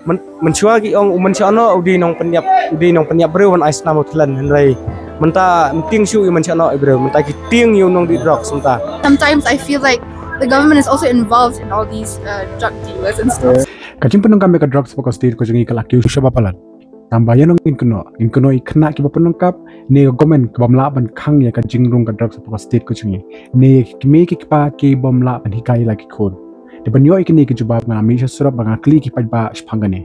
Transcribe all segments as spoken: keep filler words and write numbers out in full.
Mynshuwa ki ong u mynshuwa no u dei nongpynïap, u dei nongpynïap briew ban ai snam u thlen, hynrei mynta mynta shu u mynshuwa no i briew, mynta ki tieng ïa u nongdih drugs mynta. Sometimes I feel like the government is also involved in all these uh, drug dealers and stuff. Ka jingpyndonkam ïa ka drugs hapoh ka state ka jong ngi ka la kiew shaba palat. Tangba ïa nong ngin kynnoh, ngin kynnoh ïa ki khynnah kiba pyndonkam ne ka government kaba ym lah ban khang ïa ka jingrung ka drugs hapoh ka state ka jong ngi, ne ïa ki kmie ki kpa kibym lah ban hikai ïa la ki khun. Te ban ïoh ïa kine ki jubab nga mih sha surok ba nga kylli ki paidbah shaphang kane.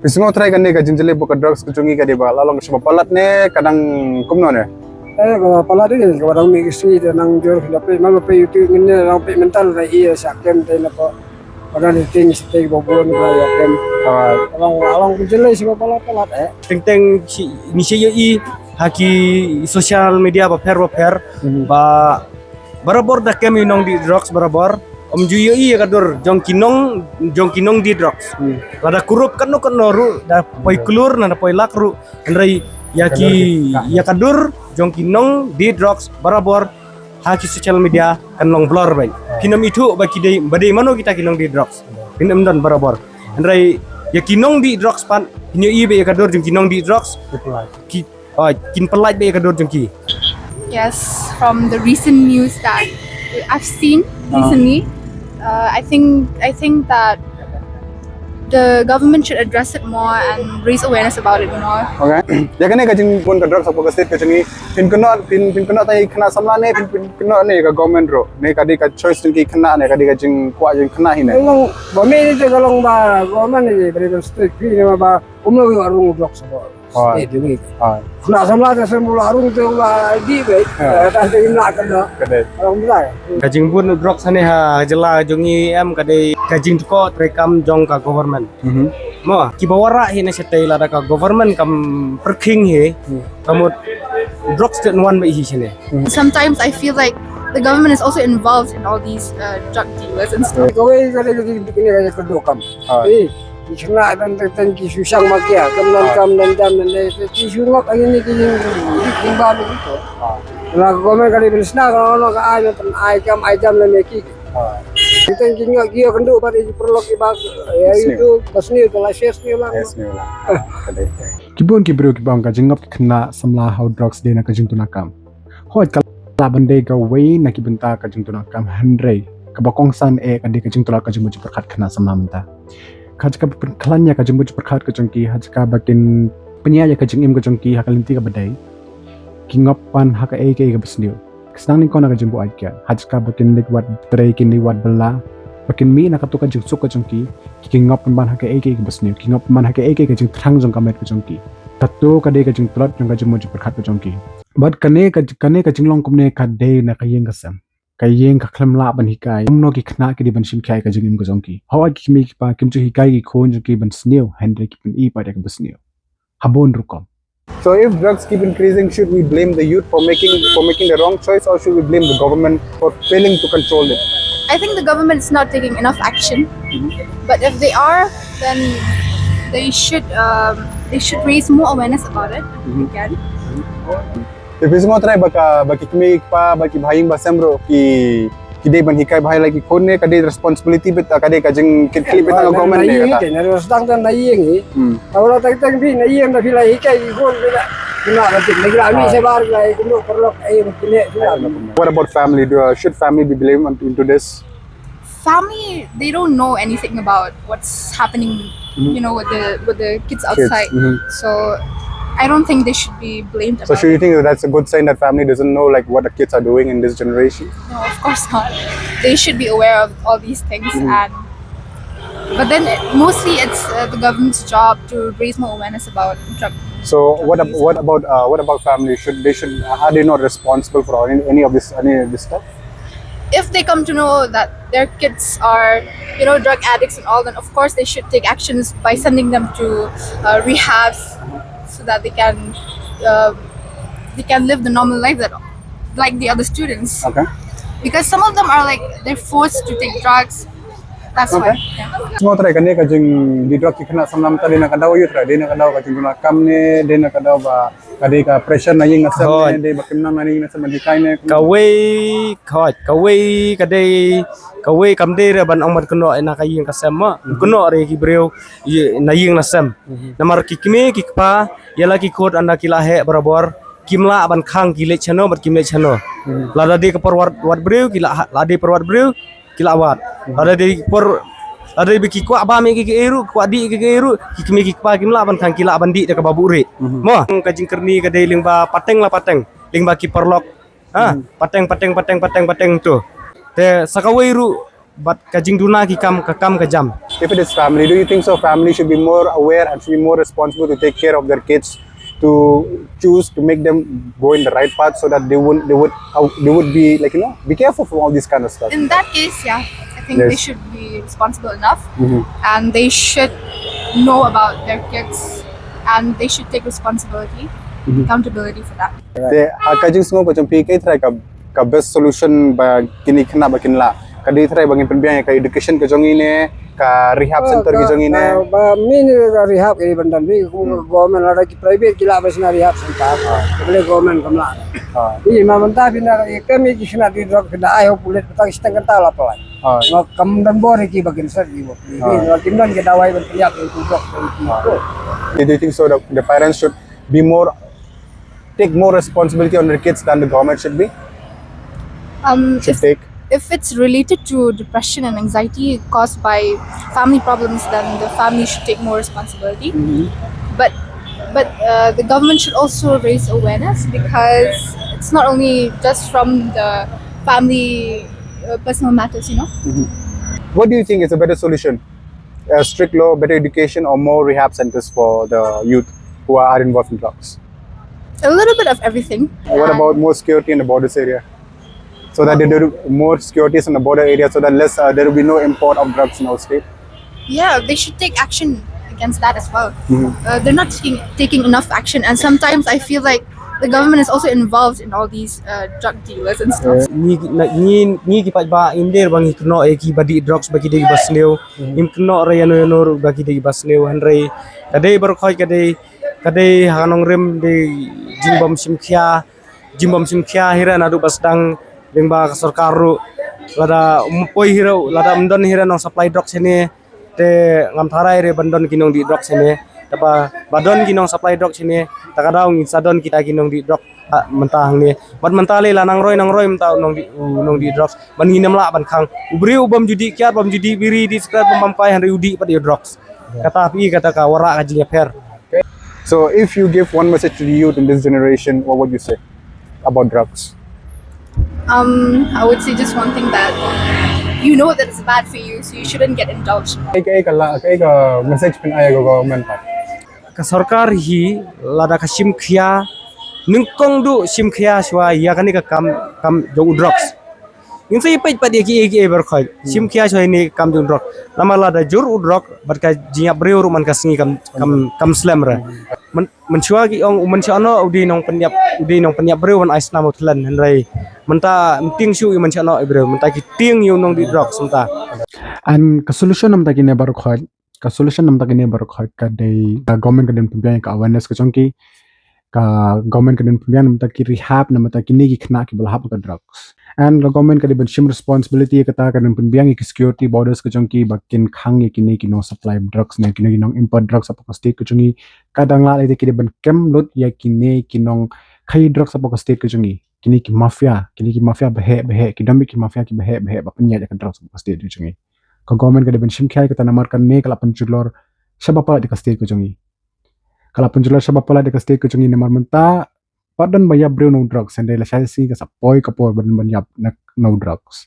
Phi sngew trai kane ka jingjyllei bad ka drugs ka jong ngi ka dei ba la long shaba palat ne ka dang kumno ne? Eh, ba palat ne ka ba dang mih ki sngi te nang jur ki da peit man ba peit YouTube ngin ne dang peit mental da i sa kem te na ko. Ba dang ni ting sitei ba bun ba ïa kem. Along along ka jingjyllei shaba palat palat eh. Teng teng shi ni shi ïohi ha ki social media bapher bapher ba barabor da kem ïa u nongdih drugs barabor. Ym ju ïohi ïa ka dur jong ki nong, jong ki nongdih drugs. Lada kurup katno katno ruh da poi klur na da poi lak ruh, hynrei ïa ki, ïa ka dur jong ki nongdih drugs barabor ha ki social media kan long blur bha. Phin ym ithuh ba ki dei, ba dei mano kita ki nongdih drugs. Phin ym don barabor. Hynrei ïa ki nongdih drugs pat phin ïohi ba ïa ka dur jong ki nongdih drugs ki, oh, kin pyllait ba ïa ka dur jong ki. Yes, from the recent news that I've seen recently, uh, I think I think that the government should address it more and raise awareness about it more. Okay. Ïa kane ka jingbun ka drugs hapoh ka state ka jong ngi, phin kynnoh, phin, phin kynnoh tang ïa ki khynnah samla ne phin, phin kynnoh ne ïa ka government ruh, ne ka dei ka choice jong ki khynnah ne ka dei ka jingkwah jong ki khynnah hi ne? Long ba me ni te ka long ba government ni ba dei ban strict phi ne ba kumno ïa rung drugs hapoh. Hooid. State jong ngi. Hooid. Khynnah samla te sngewbha la rung te la dih beit. Ha. Eh, tang te ngim lah kynnoh. Ka dei. Ka long ba dei. Ka jingbun drugs hangne ha jylla jong ngi em ka dei ka jingtyrkhong treikam jong ka government. Mhm. Mo, kiba wanrah hi na shatei lada ka government kam pyrkhing hi. Hmm. Ka mut drugs te wan beit hi shane. Sometimes I feel like the government is also involved in all these uh, drug dealers and stuff. Kawei ka dei ka jingtyrkhong ka dei ka dukam. Hooid. Eh. Ki khynnah ban teng teng ki shu shang makia, kam don kam don jam don dei, ki shu ngop angin ni ki jing, jing ba ni tu. Ha. Na ka komen ka dei ban sna ka ono ka ai ban ai kam ai jam na me ki. Ha. Teng teng ki ngop ki ïa kynduh ba dei ki paralok ki ba, ïa, sniew. Itu ba sniew, ka la share sniew lang. Ïa, sniew lang. Ka dei. Ki bun ki briew kiba ong ka jingngop ki khynnah samla ha u drugs dei na ka jingtuna kam. Hooid, ka lah ban dei kawei na ki bynta ka jingtuna kam, hynrei kaba kongsan eh ka dei ka jingtlot ka jingmut jingpyrkhat khynnah samla mynta. Ha jaka ba kin khlaiñ ïa ka jingmut jingpyrkhat ka jong ki, ha jaka ba kin pynïaid ïa ka jingim ka jong ki ha ka lynti kaba dei, ki ngop pan ha kaei kaei kaba sniew. Ki sdang nyngkong na ka jingbuaid kiad, ha jaka ba kin leit wad trei, kin leit wad bylla, ba kin mih na kato ka jingsuk ka jong ki, ki, ki ngop pan ha kaei kaei kaba sniew, ki ngop pan ha kaei kaei ka jingthrang jong ka met ka jong ki. Kato ka dei ka jingtlot jong ka jingmut jingpyrkhat ka jong ki. Bad kane ka, kane ka jinglong kumne ka dei na ka ïing ka sem. Ka ïing ka khlem lah ban hikai kumno ki khynnah ki dei ban shim khia ïa ka jingim ka jong ki. Hooid, ki kmie ki kpa kim ju hikai ki khun jong ki ban sniew, hynrei ki pyni pat ïa kaba sniew ha bun rukom. So if drugs keep increasing, should we blame the youth for making, for making the wrong choice, or should we blame the government for failing to control it? I think the government is not taking enough action. But if they are, then they should um, they should raise more awareness about it. If they can. Te phi sngew trai ba ka, ba ki kmie ki kpa, ba ki bahaïing bahasem ruh ki, ki dei ban hikai bha ïa la ki khun ne ka dei responsibility beit, ka dei ka jingkit khlieh beit na government ne kata. Sdang tang na ïing hi. Hmm. Tang tang phi na ïing da phi la hikai ki khun phi la, phi la, phi la mih shabar, phi la ïa kynduh paralok, eh, phi la. What about family? Do, uh, should family be blamed on, into this? Family, they don't know anything about what's happening, you know, with the, with the kids outside. So I don't think they should be blamed about it. So should you think that that's a good sign that family doesn't know, like, what the kids are doing in this generation? No, of course not. They should be aware of all these things, and but then it, mostly it's uh, the government's job to raise more awareness about drug. So what ab- what about, uh, what about family? Should they, should, are they not responsible for any, any of this, any of this stuff? If they come to know that their kids are, you know, drug addicts and all, then of course they should take actions by sending them to uh, rehabs so that they can uh, they can live the normal life that like the other students. Okay. Because some of them are like they're forced to take drugs. That's why. Okay. Yeah. Sngewthuh kane ka jingdih drug ki khynnah samla mynta dei na ka daw ïa u trai, dei na ka daw ka jingduna kam ne, dei na ka daw ba Ka dei ka pressure na ïing na sem, hooid, ne dei ba kim nang na ïing na sem ban hikai ne? Kawei, hooid, kawei ka dei, kawei kam dei re ban ong ban kynnoh na ka ïing ka sem mo. Hmm. Kynnoh re ki briew na ïing na sem. Hmm. Namar ki kmie ki kpa ïa la ki khot ynda ki la heh barabor, kim lah ban khang ki leit shano bad kim leit shano. Hmm. Lada dei ka por wat, wat briew ki la, lada dei por wat briew ki la wad. Mhm. Lada dei por, lada dei ba ki kwah bam ïa ki, ki ei ruh, kwah dih ïa ki, ki ei ruh, ki kmie ki kpa kim lah ban khang, ki lah ban dih da kaba buhrieh. Mhm. Mo, ka jingkyrni ka dei lyngba pateng la pateng, lyngba ki paralok. Ha, mhm, pateng, pateng, pateng, pateng, pateng to. Te sa kawei ruh bad ka jingduna ki kam, ka kam ka jam. If it is family, do you think so family should be more aware and should be more responsible to take care of their kids, to choose to make them go in the right path so that they would, they would, uh, they would be, like, you know, be careful from all this kind of stuff? In that case, yeah, I think they, yes, should be responsible enough, mm-hmm, and they should know about their kids and they should take responsibility, mm-hmm, accountability for that. Te ha ka jingsngew ba jong phi, kaei trai ka, ka best solution ba kine ki khynnah ba kin lah? Ka dei trai ba ngin pynbiang ïa ka education ka jong ngi ne ka rehab, oh, center ka jong ngi ne? Ba mi ne ka rehab ka dei ban don, mi, hmm, government, lada ki private ki lah ban shna rehab center. Ah. Ka dei government kam lah. Ah. Ïa ma mynta phi na ïa ka mi ki shna di drug phi na ai ho pulit, mynta ki shna kanta la pynlait. Ah. Ma kam don bor ki ba kin sat ki ba. Ah. Ïa ma kim don ki dawai ban pynïap ïa ki drug ki. Ah. Do you think so that the parents should be more, take more responsibility on their kids than the government should be? Um, should if, take? If it's related to depression and anxiety caused by family problems, then the family should take more responsibility. Mm-hmm. But, but, uh, the government should also raise awareness, because it's not only just from the family, uh, personal matters, you know. Mm-hmm. What do you think is a better solution? A strict law, better education, or more rehab centers for the youth who are involved in drugs? A little bit of everything. What about more security in the borders area? So that there will be more securities in the border area, so that less, uh, there will be no import of drugs in our state. Yeah, they should take action against that as well. Mm-hmm. Uh, they're not taking, taking enough action, and sometimes I feel like the government is also involved in all these, uh, drug dealers and stuff. Ngi, ngi, ngi ki paidbah ngim dei ba ngi kynnoh ïa ki ba dih drugs ba ki dei ba sniew. Hmm. Ngim kynnoh re ïano ïano ruh ba ki dei ba sniew, hynrei ka dei baroh khoit, ka dei, ka dei ha nongrim, dei jingbym shim khia, jingbym shim khia hi re naduh ba sdang lyngba ka sorkar ruh. Lada ym poi hi re, lada ym don hi re nong supply drugs shane, te ngam tharai re ban don ki nongdih drugs shane. Te ba, ba don ki nong supply drugs shane, ta ka daw ngin sa don kita ki nongdih drugs, ah, mynta hangne. Bad mynta lei la nang roi, nang roi mynta u nongdih, u nongdih drugs. Ban ngin ym lah ban khang. U briew u bym ju dih kiad, bym ju dih biri, dih sikret, bym bam kai, hynrei u dih pat ïa u drugs. Kata phi, kata ka wanrah ka jingïapher. So if you give one message to the youth in this generation, what would you say about drugs? Um, I would say just one thing, that you know that it's bad for you, so you shouldn't get indulged. Kaei, kaei ka la, kaei ka message phin ai ïa ka government pat? Ka sorkar hi lada ka shim khia, nyngkong duh shim khia shuwa ïa kane ka kam, kam jong u drugs. Ngin sa ïa peit pat ïa kiei kiei baroh khoit. Hmm. Shim khia shuwa ïa kane ka kam jong u drug. Namar lada jur u drug bad ka jingïap briew ruh man ka sngi kam, kam, kam slem re. Myn, mynshuwa ki ong, mynshuwa u dei nongpynïap, u dei nongpynïap briew ban ai snam u thlen, hynrei mynta ym tieng shuh ïa mynshuwa u briew, mynta ki tieng ïa u nongdih drug mynta. And ka solution na bynta kine baroh khoit, ka solution na bynta kine baroh khoit ka dei, ka government ka dei ban pynbiang ïa ka awareness ka jong ki, ka government ka dei ban pynbiang na bynta ki rehab, na bynta kine ki khynnah kiba la hap ha ka drugs. And ka government ka dei ban shim responsibility ïa kata, ka dei ban pynbiang ïa ki security borders ka jong ki ba kin khang ïa kine ki nong supply drugs ne kine ki nong import drugs hapoh ka state ka jong ngi. Ka dang lah lei te ki dei ban kem lut ïa kine ki nong khaïi drugs hapoh ka state ka jong ngi. Kine ki mafia, kine ki mafia ba heh ba heh, ki dang bit ki mafia kiba heh ba heh ba pynïaid ïa ka drugs hapoh ka state ka jong ngi. Ka government ka dei ban shim khia ïa kata namar kane ka la pynjulor shaba palat ïa ka state ka jong ngi. Ka la pynjulor shaba palat ïa ka state ka jong ngi namar mynta pat don ba ïap briew na u drugs, hynrei lashai sngi ka sa poi ka por ba don ban ïap na, na u drugs.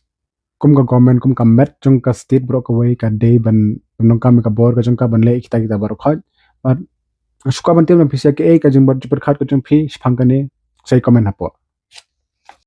Kum ka government, kum ka met jong ka state baroh kawei ka dei ban, ban pyndonkam ïa ka bor ka jong ka ban leh ïa kita kita baroh khoit. Bad nga sngewkwah ban tip na phi sha kaei ka jingbym ju pyrkhat ka jong phi shaphang kane, sa comment hapoh.